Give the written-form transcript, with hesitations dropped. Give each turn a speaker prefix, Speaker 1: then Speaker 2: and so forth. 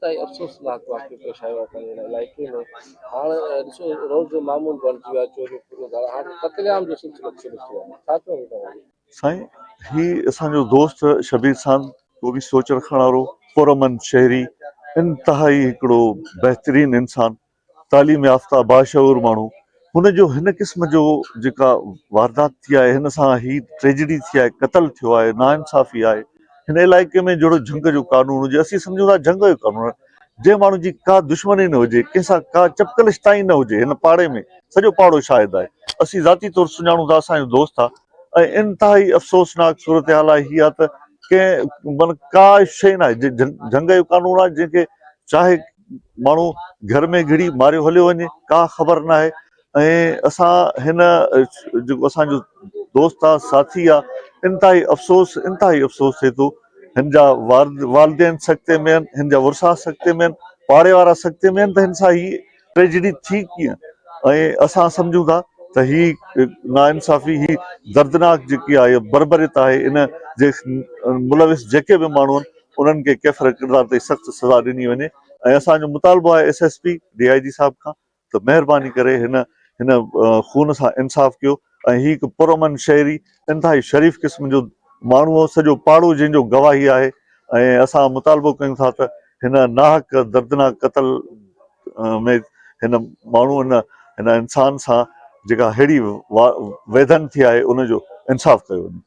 Speaker 1: انتهائي افسوسناڪ واقعو پيش آيو آهي پنهنجي هن علائقي ۾ هاڻ ڏسو روز جو معمول بڻجي ويو آهي چوريون ڦريون ڌاڙا هاڻ قتل عام جو سلسلو به شروع ٿي ويو آهي ڇا چوندو توهان؟
Speaker 2: سائين هي اسان جو دوست شبير ساند قومي سوچ رکڻ وارو پرامن شهري انتهائي هڪڙو بهترين انسان تعليم يافته باشعور ماڻهو هن جو هن قسم جو جيڪا واردات ٿي آهي هن سان هي ٽريجڊي ٿي آهي قتل ٿيو آهي ناانصافي آهي هن علائقي ۾ جهڙو جهنگ جو قانون هجي اسين سمجهون ٿا جهنگ جو قانون آهي جنهن ماڻهو جي ڪا دشمني نه هجي ڪنهن سان ڪا چپڪلش تائين نه هجي هن پاڙي ۾ سڄو پاڙو شاهد آهي اسين ذاتي طور سڃاڻون ٿا اسان جو دوست آهي ۽ انتهائي افسوسناڪ صورتحال آهي هي آهي ته ڪنهن معنيٰ ڪا شيء نه آهي جهنگ جو قانون آهي جنهن کي چاهي ماڻهو گهر ۾ گهڙي ماريو هليو وڃي ڪا خبر ناهي ۽ اسان هن جيڪو اسان جو دوست آ ساٿي آ انتهائي افسوس انتهائي افسوس ٿئي ٿو هن جا والدين سڪتي ۾ آهن هن جا ورثا سڪتي ۾ آهن پاڙي وارا سڪتي ۾ آهن ته هن سان هي ٽريجڊي ٿي ڪيئن ۽ اسان سمجهون ٿا ته هي ناانصافي هي دردناڪ جيڪي آهي بربريت آهي ان جي ملوث جيڪي به ماڻهو آهن انهن کي ڪيفر ڪردار تائين سخت سزا ڏني وڃي ۽ اسان جو مطالبو آهي S S P D I G صاحب کان ته مهرباني ڪري هن هن خون سان انصاف ڪيو ۽ هي هڪ پرامن شهري انتهائي شريف قسم جو ماڻهو هو سڄو پاڙو جنهن جو گواهي آهي ۽ اسان مطالبو ڪيون ٿا ته هن ناحق دردناڪ قتل ۾ هن ماڻهو هن هن انسان سان جيڪا ههڙي ويڌن ٿي آهي ان جو انصاف ڪيو وڃي.